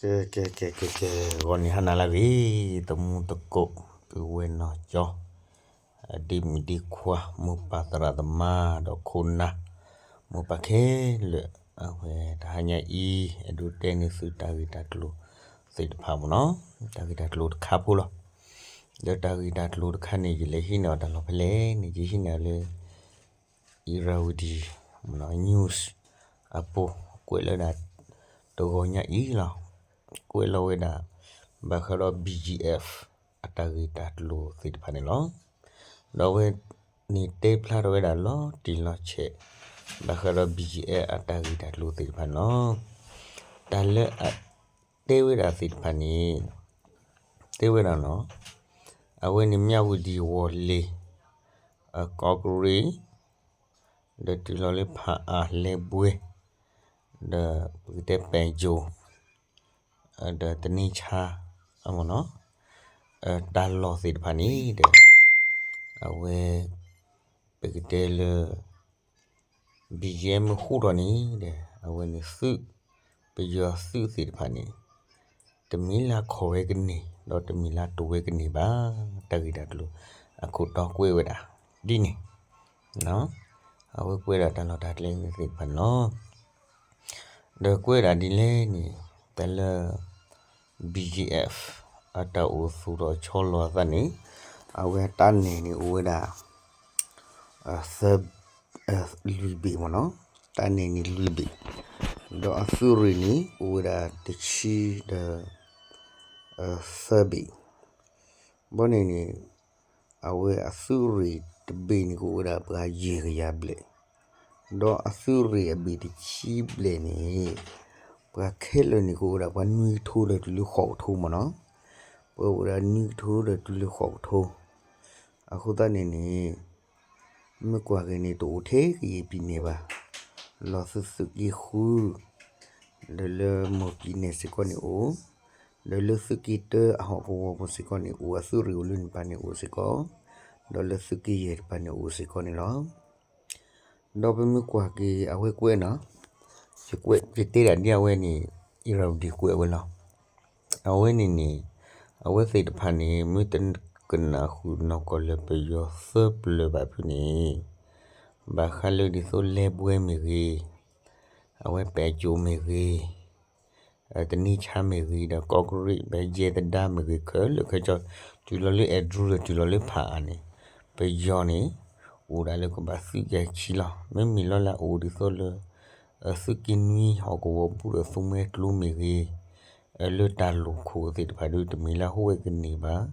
ကဲ ကဲ ကဲ ကဲ ကဲ ဂီၤနံၤဟါနၤလၢအဂ့ၤ သမူသကိး ပုၢ်ဝဲၢ်နီၢ်ကၠီ အဒ့မုၣ်ဒ့ခွါ မိၢ်ပၢ်သရၣ်သမါ ဒီးခိၣ်နၢ် မိၢ်ပၢ်ခဲလၢာ် အဝဲတဟါညါအံၤ အဲၣ်ဒိးတဲန့ၢ်သုတၢ်ဂ့ၢ်တၢ်ကျိၤသ့ၣ်တဖၣ်မ့ၢ်နီၤ, တၢ်ဂ့ၢ်တၢ်ကျိၤတခါဖိလီၤ. ဒီးတၢ်ဂ့ၢ်တၢ်ကျိၤတခါန့ၣ် ယလဲၤဟံးန့ၢ်အီၤတၢ်လီၢ်ဖဲလဲၣ်န့ၣ် ယဟံးန့ၢ်အီၤလၢ Irrawaddy news အပူၤ ကွဲးလၢဒၣ် တဂီၤညါအံၤလီၤ. ကွဲးလီၤဝဲဒၣ် ဘၣ်ဃးဒီး BGF အတၢ်ဂ့ၢ်တၢ်ကျိၤသ့ၣ်တဖၣ်န့ၣ်လီၤ. ဒီးအဝဲန့ၣ်တဲဖျါထီၣ်ဝဲဒၣ်လီၤတံၢ်လီၤဆဲး ဘၣ်ဃးဒီး BGF အတၢ်ဂ့ၢ်တၢ်ကျိၤသ့ၣ်တဖၣ်န့ၣ်လီၤ. တၢ်လၢအတဲဝဲဒၣ်သ့ၣ်တဖၣ်န့ၣ် တဲဝဲဒၣ်နီၤ အဝဲန့ၣ် မၠၣ်ဝတံၣ် ဝီၤလ့ၤ ကီးကရံး ဒီးတုၤလီၤလၢဖၣ်အၣ် လဲဘွဲ ဒီးပကတဲပဲၣ်ကၠိၣ် ဒီးတနံဆါ အမ့ၢ်နီၤ တၢ်လီၢ်သ့ၣ်တဖၣ်န့ၣ်ဒီး အဝဲ ပကတဲလၢ BGF မ့ၢ်ဟူထီၣ်န့ၣ်ဒီး အဝဲန့ၣ်သုး ပယီၤသုးသ့ၣ်တဖၣ်န့ၣ် တမ့ၢ်လၢခိးဝဲကန့ၢ် ဒီးတမ့ၢ်လၢတိၤဝဲကန့ၢ်ဘၣ် တၢ်ဂ့ၢ်တၢ်ကျိၤ အခိၣ်တီကွဲးဝဲဒၣ် ဒ်န့ၣ် အဝဲကွဲးဒၣ်တၢ်လီၢ်တၢ်ကျဲသ့ၣ်တဖၣ်န့ၣ်လီၤ. ဒီးကွဲးဒၣ်ဒ်လဲၣ်န့ၣ် တၢ်လၢ BGF အတၢ်အိၣ်သူၣ်ထီၣ်ဆီလီၤအသးန့ၣ် အဝဲအတၢ်နဲၣ်န့ၣ်အိၣ်ဝဲဒၣ် လွံၢ်ဘ့ၣ်မ့ၢ်နီၤ, တၢ်နဲၣ်န့ၣ်လွံၢ်ဘ့ၣ်, ဒီးအသုးရ့ၣ်န့ၣ် အိၣ်ဝဲဒၣ်တဆံဒီး သၢဘ့ၣ်, ဘီန့ၣ်န့ၣ် အဝဲအသုးရ့ၣ်တဘ့ၣ်န့ၣ် ကအိၣ်ဝဲဒၣ်ပှၤယဲၢ်ကယၤဘျဲၣ်, ဒီးအသုးရ့ၣ်အဘ့ၣ်တဆံဘျဲၣ်န့ၣ် ပှၤခဲလၢာ်န့ၣ်ကအိၣ်ဝဲဒၣ်ပှၤနွံကထိဒီးတုၤလၢဃိးကထိမ့ၢ်နီၤ, ပှၤအိၣ်ဝဲဒၣ်နွံကထိဒီးတုၤလၢဃိးကထိ, အဃိသတးန့ၣ်န့ၣ် မ့ၢ်ကွၢ်က့ၤန့ၣ် တအိၣ်ထဲကယဲၢ်ပံၤန့ၣ်ဘၣ်, လီၤသုးသုးက့ဃု ဒီးလၢမိၢ်ပံၤနဲၣ်စ့ၢ်ကီးန့ၣ်အိၣ်, ဒီးလၢသုးက့တၢအဟီၣ်ကဝီၤပူၤစ့ၢ်ကီးန့ၣ်အိၣ်, အသုးရ့ၣ်အိၣ်လၢန့ၣ်တဖၣ်န့ၣ်အိၣ်စ့ၢ်ကီး, ဒီးလၢသုးက့ယဲၢ်တဖၣ်န့ၣ်အိၣ်စ့ၢ်ကီးန့ၣ်လီၤ. ဒီးပမ့ၢ်ကွၢ်က့ၤအဝဲကွဲးနီၤ, ယတဲဒၣ်ဒ်အဝဲန့ၣ် Irrawaddy ကွဲးဝဲလီၤ. အဝဲန့ၣ်န့ၣ် အဝဲသ့ၣ်တဖၣ်န့ၣ် မ့ၢ်တကနၣ်ဃုာ်နီၢ်ကီၢ်လၢပယီၤသၢပျၢၤဘၣ်ဖုန့ၣ် ဘၣ်ဃးလၢဒ်သိးလဲဘွဲမ့ၢ်ဂ့ၤ, အဝဲပဲၣ်ကၠိၣ်မ့ၢ်ဂ့ၤ, တနံဆါမ့ၢ်ဂ့ၤ ဒီးကီးကရံး ဘဲယဲၢ်သဒါမ့ၢ်ဂ့ၤ ခဲလၢာ်ခဲဆ့ တုၤလီၤလၢအဲၣ်ဒရူၣ် ဒီးတုၤလီၤလၢဖးအါန့ၣ် ပယီၤန့ၣ် အိၣ်ဒၣ်လၢကဘၣ်သုးက့ဆံလီၤ. မ့မ့ၢ်လီၤလၢအအိၣ်ဒ်သိးလၢ သုးက့နွံဟီၣ်ကဝီၤပူၤဒီးသူမှဲကျိမ့ၢ်ဂ့ၤ, လၢတၢ်လိာ်ခိၣ်သ့ၣ်တဖၣ်ဒီးတမ့ၢ်လၢဟူးဝဲကန့ၢ်ဘၣ်,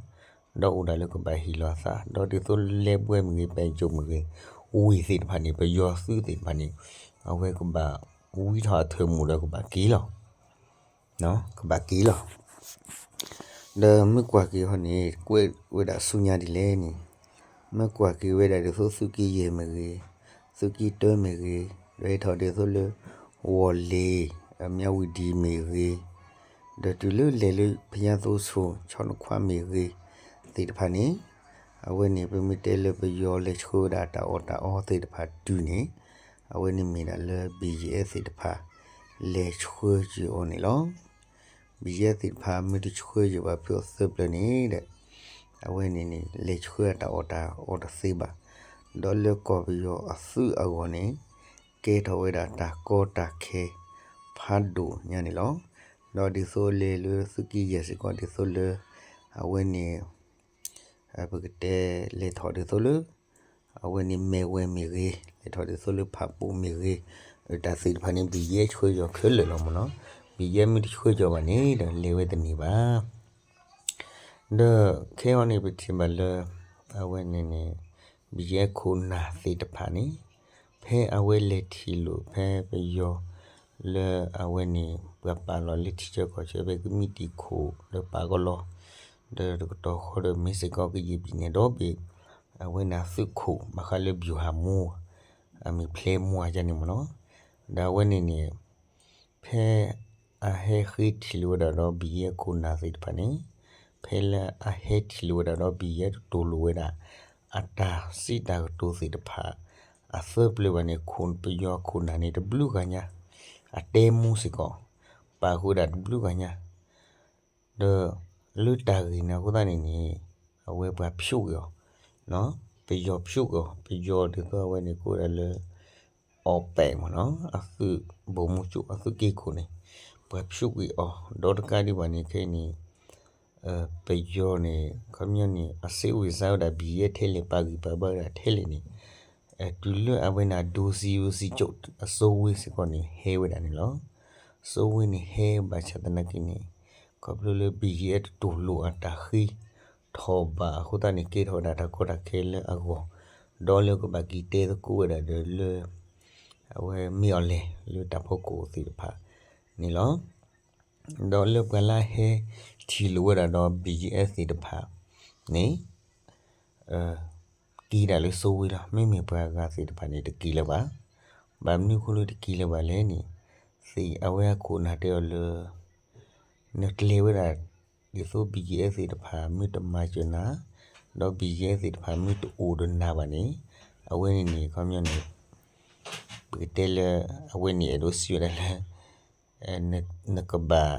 ဒီးအိၣ်ဒၣ်လၢကဘၣ်ဟ့ၣ်လီၤအသး, ဒီးဒ်သိးလဲဘွဲမ့ၢ်ဂ့ၤ ပဲၣ်ကၠိၣ်မ့ၢ်ဂ့ၤ, ဝ့ၢ်သ့ၣ်တဖၣ်န့ၣ် ပယီၤသုးသ့ၣ်တဖၣ်န့ၣ် အဝဲကဘၣ်ဝံထီၣ်အထၢၣ်မူးဒီးကဘၣ်က့ၤလီၤ. ကဘၣ်က့ၤလီၤ. ဒီးမ့ၢ်ကွၢ်က့ၤဟီန့ၣ် ကွဲးဝဲဒၣ်ဆူညါဒ်လဲၣ်န့ၣ်, မ့ၢ်ကွၢ်က့ၤဝဲဒၣ်ဒ်သိးသုးက့ယဲၢ်မ့ၢ်ဂ့ၤ, သုးက့တၢမ့ၢ်ဂ့ၤ, ဒီးဟဲထီၣ်ဒ်သိးလၢ ဝီၤလ့ၤ, မၠၣ်ဝတံၣ်မ့ၢ်ဂ့ၤ, ဒီးတုၤလၢလဲၤလၢဖယါသိဆူၣ် ဆီနခွါမ့ၢ်ဂ့ၤ သ့ၣ်တဖၣ်န့ၣ်, အဝဲန့ၣ် ပမ့ၢ်တဲလၢပယီၤလဲၤဆှၢဝဲဒၣ်တၢ်အီၣ်တၢ်အီသ့ၣ်တဖၣ်တုၤန့ၣ်, အဝဲန့ၣ်မ့ၢ်ဒၣ်လၢ BGF သ့ၣ်တဖၣ် လဲၤဆှၢက့ၤအီၤန့ၣ်လီၤ. BGF သ့ၣ်တဖၣ်မ့ၢ်တဆှၢက့ၤဘၣ်ဖုအီၤသၢပျၢၤန့ၣ်ဒီး အဝဲန့ၣ်န့ၣ် လဲၤဆှၢတၢ်အီၣ်တၢ်အီတသ့ဘၣ်. ဒီးလၢကီၢ်ပယီၤအသုးအဂီၢ်န့ၣ် ကဲထီၣ်ဝဲဒၣ်တၢ်ကီတၢ်ခဲဖးဒိၣ်ညါန့ၣ်လီၤ. ဒီးဒ်သိးလဲၤလၢသုးက့ယဲၢ်စ့ၢ်ကီးဒ်သိးလၢ အဝဲန့ၣ် ပကတဲလဲၤထီၣ်ဒ်သိးလၢ အဝဲန့ၣ်မဲၢ်ဝဲမ့ၢ်ဂ့ၤ, လဲၤထီၣ်ဒ်သိးလၢဖးပိၣ်မ့ၢ်ဂ့ၤ, တၢ်သ့ၣ်တဖၣ်န့ၣ် BGF ဆှၢက့ၤအီၤခဲလၢာ်လီၤမ့ၢ်နီၤ. BGF မ့ၢ်တဆှၢက့ၤအီၤဘၣ်န့ၣ်ဒီး လဲၤဝဲတန့ၢ်ဘၣ်. ဒီးခဲအံၤန့ၣ် ပထံၣ်ဘၣ်လၢ အဝဲန့ၣ်န့ၣ် BGF ခိၣ်နၢ်သ့ၣ်တဖၣ်န့ၣ် ဖဲအဝဲလဲၤထံၣ်လိာ်ဖဲပယီၤ လၢအဝဲန့ၣ် ပှၤပာ်လီၤလၢထံဆၢကီၢ်ဆၢဖဲကမံးတံာ်ခိၣ် လၢပာ်ကီၤလီၤ ဒီးတကတီၢ်ဃီဒီးမ့ၢ်စ့ၢ်ကီးကယဲၢ်ပံၤနဲၣ်ဒီဘ့ၣ် အဝဲန့ၣ်သုးခိၣ် ဘၣ်ဃးလၢ ဗျူဟာမှူး အမံၤဖျဲမူအယါန့ၣ်မ့ၢ်နီၤ. ဒီးအဝဲန့ၣ်န့ၣ် ဖဲအဟဲဃ့ထံၣ်လိာ်ဝဲဒၣ်ဒီး BGF ခိၣ်နၢ်သ့ၣ်တဖၣ်န့ၣ် ဖဲလၢအဟဲထံၣ်လိာ်ဝဲဒၣ်ဒီး BGF တတိာ်လိာ်ဝဲဒၣ် အတၢ်စံးတၢ်ကတိၤသ့ၣ်တဖၣ် အသၢပျၢၤဘၣ်န့ၣ် ခိၣ်ပယီၤခိၣ်နၢ်န့ၣ် တဘျုးဂၤညါ အတဲမူစ့ၢ်ကီး ပာ်ဃုာ်ဝဲဒၣ်တဘျုးဂၤညါ ဒီးလၢတၢ်ဂ့ၢ်န့ၣ်အဃိသတးန့ၣ်န့ၣ် အဝဲပှၤဖျိးက့ၤအီၤ, ပယီၤဖျိးက့ၤအီၤ, ပယီၤဒ်သိးအဝဲန့ၣ်ကိးဝဲဒၣ်လၢ အီးပဲးမ့ၢ်နီၤ အသုး ဗိုလ်မှူးချုပ် အသုးက့ခိၣ်န့ၣ် ပှၤဖျိးက့ၤအီၤ ဒီးတကးဒံးဘၣ်န့ၣ် ခဲအံၤန့ၣ် ပယီၤန့ၣ် ခီပညီန့ၣ် အစဲဝံၤစါဝဲဒၣ် ဘံၣ်ယဲၢ် ထဲလဲၣ် ပာ်ဂံၢ်ပာ်ဘါဝဲဒၣ်ထဲလဲၣ်န့ၣ် တုၤလၢအဝဲန့ၣ် ဒိစံယိစံကၠိၣ် အစိဝ့စ့ၢ်ကီးန့ၣ် ဟဲဝဲဒၣ်န့ၣ်လီၤ. စိဝ့န့ၣ်ဟဲဘၣ်ဆၣ်သနာ်က့န့ၣ် ခီဖျိလၢ ဘံၣ်ယဲၢ် တတူၢ်လိာ်အတၢ်ဃ့ထီၣ်ဘၣ်အဃိသတးန့ၣ် ကဲထီၣ်ဝဲဒၣ်တၢ်ကီတၢ်ခဲလၢအဂီၢ်, ဒီးလၢကဘၣ်က့ၤတဲသကိးဝဲဒၣ်ဒီးလၢ အဝဲမ့ၢ်အီၤလဲၣ်လၢတၢ်ဖီခိၣ်သ့ၣ်တဖၣ်န့ၣ်လီၤ. ဒီးလၢပှၤလၢဟဲထံၣ်လိာ်ဝဲဒၣ်ဒီး ဘံၣ်ယဲၢ် သ့ၣ်တဖၣ်န့ၣ် က့ၤဒၣ်လၢစိဝ့လီၤ. မ့မ့ၢ်ပှၤဂၤသ့ၣ်တဖၣ်န့ၣ် တက့ၤလၢၤဘၣ်. ဘၣ်မနုၤအဃိလၢတက့ၤလၢၤဘၣ်လဲၣ်န့ၣ် သ့ၣ်အဝဲအခိၣ်နၢ်တဲအီၤလၢ နကျဲၤဝဲဒၣ် ဒ်သိး ဘံၣ်ယဲၢ် သ့ၣ်တဖၣ်မ့ၢ်တမၤစၢၤနၤ, ဒီး ဘံၣ်ယဲၢ် သ့ၣ်တဖၣ်မ့ၢ်တအိၣ်ဒီးနၤဘၣ်န့ၣ် အဝဲန့ၣ်န့ၣ် ခီပညီန့ၣ် ပကတဲလၢ အဝဲန့ၣ်အဲၣ်ဒိးစံးဝဲဒၣ်လၢ နကဘၣ်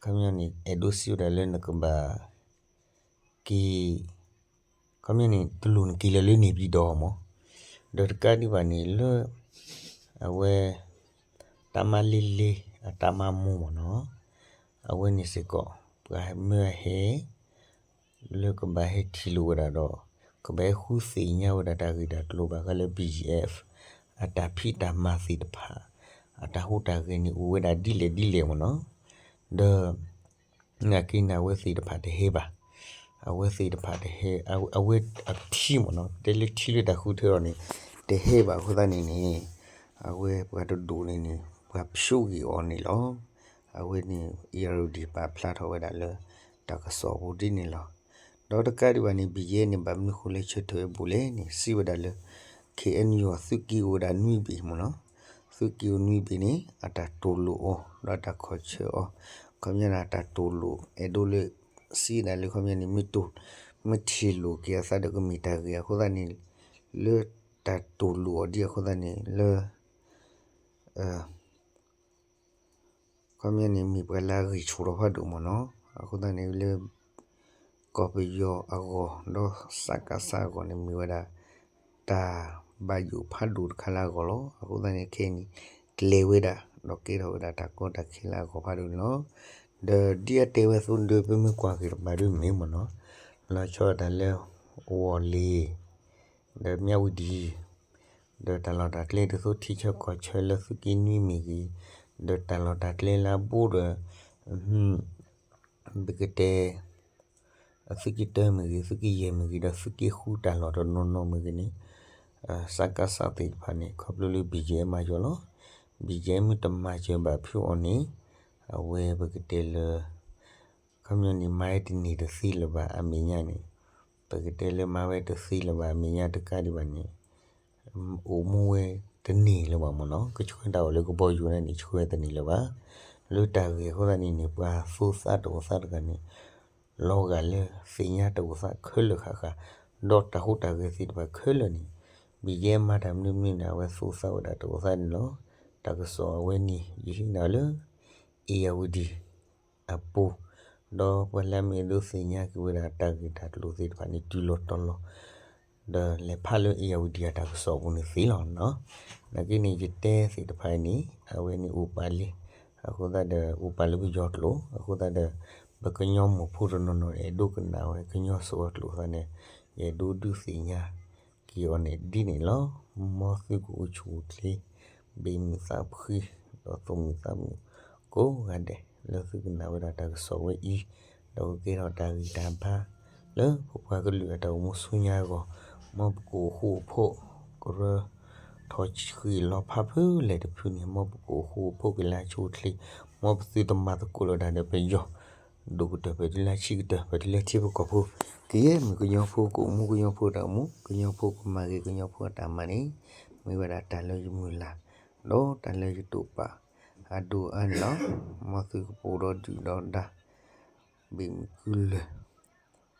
ခီပညီန့ၣ် အဲၣ်ဒိးစံးဝဲဒၣ်လၢနကဘၣ် က့ၤ ခီပညီန့ၣ် တလိၣ်နက့ၤလၢၤလၢန့ၣ်ပံၤဒီးမ့ၢ်, ဒီးတကးဒံးဘၣ်န့ၣ်လၢ အဝဲ တၢ်မၤလ့လ့ အတၢ်မၤမူမ့ၢ်နီၤ, အဝဲန့ၣ်စ့ၢ်ကီး ပှၤမၢအဟဲ လၢကဘၣ်ဟဲထံၣ်လိာ်ဝဲဒၣ်ဒီး ကဘၣ်ဟဲဃုသ့ၣ်ညါဝဲဒၣ်တၢ်ဂ့ၢ်တၢ်ကျိၤဘၣ်ဃးလၢ ဘံၣ်ယဲၢ် အတၢ်ဖံးတၢ်မၤသ့ၣ်တဖၣ် အတၢ်ဟူးတၢ်ဂဲၤန့ၣ် အိၣ်ဝဲဒၣ်ဒ်လဲၣ်ဒ်လဲၣ်မ့ၢ်နီၤ, ဒီး နာ်က့န့ၣ် အဝဲသ့ၣ်တဖၣ်တဟဲဘၣ်. အဝဲသ့ၣ်တဖၣ်တဟဲ အဝဲအထံမ့ၢ်နီၤ တဲလၢထံလၢတၢ်ဃုထၢအီၤန့ၣ် တဟဲဘၣ်အဃိသတးန့ၣ်န့ၣ် အဝဲပှၤတဒူၣ်န့ၣ်န့ၣ် ပှၤဖျိးဂ့ၤအီၤန့ၣ်လီၤ. အဝဲန့ၣ် အ့ၣ်အၤယူၣ်ဒံၣ် ပာ်ဖျါထီၣ်ဝဲဒၣ်လၢ တၢ်ကစီၣ်အပူၤဒ်န့ၣ်လီၤ. ဒီးတကးဒံးဘၣ်န့ၣ် ဘံၣ်ယဲၢ်န့ၣ် ဘၣ်မနုၤဃိလၢဆၢထၢၣ်ဝဲဘူးလဲၣ်န့ၣ် စံးဝဲဒၣ်လၢ ခ့ၣ်အဲၣ်ယူၣ် အသုးက့အိၣ်ဝဲဒၣ်နွံဘ့ၣ်မ့ၢ်နီၤ, သုးက့အိၣ်နွံဘ့ၣ်န့ၣ် အတၢ်တူၢ်လိာ်အီၤ ဒီးအတၢ်ခီၣ်ဆၢအီၤ, ခီပညီန့ၣ် အတၢ်တူၢ်လိာ် အဲၣ်ဒိးလၢ စံးဒၣ်လၢခီပညီန့ၣ် မ့ၢ်တိၢ် မ့ၢ်ထံၣ်လိာ်က့ၤအသးဒီးကမ့ၢ်တၢ်ဂ့ၤအဃိသတးန့ၣ် လၢတၢ်တူၢ်လိာ်အီၤဒ်အဃိသတးန့ၣ် လၢ ခီပညီန့ၣ် မ့ၢ်ပှၤလၢအဂံၢ်ဆူၣ်ထီၣ်ဖးဒိၣ်မ့ၢ်နီၤ, အဃိသတးန့ၣ်လၢ ကီၢ်ပယီၤအဂီၢ် ဒီးစကစအဂီၢ်န့ၣ် မ့ၢ်ဝဲဒၣ် တၢ်ဘၣ်ယိၣ်ဖးဒိၣ်တခါလၢအဂီၢ်လီၤ. အဃိသတးန့ၣ် ခဲအံၤန့ၣ် ကျဲၤဝဲဒၣ် ဒီးကဲထီၣ်ဝဲဒၣ်တၢ်ကီတၢ်ခဲလၢအဂီၢ်ဖးဒိၣ်န့ၣ်လီၤ. ဒီးဒ်အတဲဝဲအသိးဒီး ပမ့ၢ်ကွၢ်က့ၤတဘၣ်ဒ်မ့ၢ်မ့ၢ်နီၤ, လီၤဆီဒၣ်တၢ်လၢ ဝီၢ်လ့ၤ ဒီးမၠၣ်ဝတံၣ် ဒီးတၢ်လီၢ်တၢ်ကျဲဒ်သိးထံဆၢကီၢ်ဆၢလၢသုးက့နွံမ့ၢ်ဂ့ၤ, ဒီးတၢ်လီၢ်တၢ်ကျဲလၢအဘူးဒီး ပကတဲ အသုးက့တၢမ့ၢ်ဂ့ၤ, သုးက့ယဲၢ်မ့ၢ်ဂ့ၤ, ဒီးသုးက့ဃုတၢ်လီၢ်တနီၤနီၤမ့ၢ်ဂ့ၤန့ၣ် စကစသ့ၣ်တဖၣ်န့ၣ် ခီဖျိလၢ ဘံၣ်ယဲၢ် မၤယီၤလီၤ. ဘံၣ်ယဲၢ် မ့ၢ်တမၤစၢၤဘၣ်ဖုအီၤန့ၣ် အဝဲပကတဲလၢ ခီပညီန့ၣ် မၤဝဲတန့ၢ်တသ့လၢၤဘၣ်အမဲာ်ညါန့ၣ်, ပကတဲလၢမၤဝဲတသ့လၢၤဘၣ်အမဲာ်ညါတကးဒံးဘၣ်န့ၣ် အိၣ်မူဝဲတန့ၢ်လၢၤဘၣ်မ့ၢ်နီၤ, ကဆှၢတၢ်အီၣ်လၢကဘီယူၤန့ၣ်န့ၣ် ဆှၢဝဲတန့ၢ်လၢၤဘၣ်. လၢတၢ်ဂ့ၢ်အဃိသတးန့ၣ်န့ၣ် ပှၤသူသးတအိၣ်သးတဂၤန့ၣ် လီၤဂာ်လၢသ့ၣ်ညါတအိၣ်သးခဲလၢာ်ဃၣ်ဃၣ်, ဒီးတၢ်ဟူးတၢ်ဂဲၤသ့ၣ်တဖၣ်ခဲလၢာ်န့ၣ် ဘံၣ်ယဲၢ် မၤတၢ်မနုၤမနုၤန့ၣ် အဝဲသူသးဝဲဒၣ်တအိၣ်သးန့ၣ်လီၤ. တၢ်ကစီၣ်အဝဲန့ၣ် ယဟံးန့ၢ်လၢ အ့ၣ်ယၣ်ဝတံၣ် အပူၤ, ဒီးပှၤလၢအမ့ၢ်အဲၣ်ဒိးသ့ၣ်ညါက့ၤဝဲဒၣ်တၢ်ဂ့ၢ်တၢ်ကျိၤသ့ၣ်တဖၣ်န့ၣ် တုၤလီၤတီၤလီၤ ဒီးလဲၤဖးလၢအ့ၣ်ယၣ်ဝတံၣ်အတၢ်ကစီၣ်အပူၤန့ၣ်သ့လီၤနီၤ. နာ်က့န့ၣ် ယတဲသ့ၣ်တဖၣ်အံၤန့ၣ် အဝဲန့ၣ်အိၣ်ပာ်လံ, အဃိသတးဒီး အိၣ်ပာ်လၢပယီၤကျိာ် အဃိသတးဒီး ပကညီမိၢ်ဖိတနီၤနီၤ အဲၣ်ဒိးကနၣ်ဝဲကညီစ့ၢ်ကီးကျိာ်သးန့ၣ် ယအဲၣ်ဒိးဒုးသ့ၣ်ညါ က့ၤအီၤန့ၣ်ဒ်န့ၣ်လီၤ. မ်သုကအိၣ်ဆူၣ်အိၣ်ချ့ ဘၣ်မုာ်သးဖှံ ဒီးသူၣ်မုာ်သးမုာ်ကိးဂၤဒဲး လၢသုကနၣ်ဝဲဒၣ်တၢ်ကစီၣ်ဝဲအံၤ, ဒီးကကဲထီၣ်တၢ်ဂံၢ်တၢ်ဘါ လၢပပှၤကလုာ်အတၢ်အိၣ်မူဆူညါအဂီၢ်, မ်ပကအိၣ်ဃူအိၣ်ဖိး ကရၢ ထီၣ်ဆှံလီၤဖးဖုလဲၣ်တဖုန့ၣ် မ်ပကအိၣ်ဃူအိၣ်ဖိးက့ၤလၢအဆိအချ့, မ်ပသုတမၤသကိးလိာ်တၢ်ဒီးပယီၤ ဒိၣ်ကတၢၢ်ဖဲတုၤလၢဆံးကတၢၢ် ဖဲတုၤလၢထံဖိကီၢ်ဖိ, ကယဲၢ်မ့ၢ်ကညီဖိကအိၣ်မူကညီဖိတၢ်အိၣ်မူ, ကညီဖိကမၤဂ့ၤကညီဖိအတၢ်မၤန့ၣ် မ့ၢ်ဝဲဒၣ်တၢ်လၢယမုၢ်လၢ် ဒီးတၢ်လၢယတိာ်ပာ်အဒိၣ်အါန့ၣ်လီၤ. မ်သုကပူၤဒီးဒုၣ်ဒီးဒါ ဘၣ်မုာ်ကုလၢာ်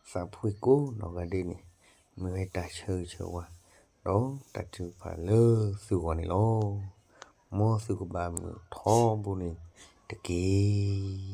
သးဖှံကိးနီၢ်ဂၤဒဲးန့ၣ် မ့ၢ်ဝဲတၢ်ဆၢဂ့ၤဆၢဝါ ဒီးတၢ်ထုကဖၣ်လၢသုဂီၢ်န့ၣ်လီၤ. မ်သုကဘၣ်မုာ်ထီဘိန့ၣ်တက့ၢ်.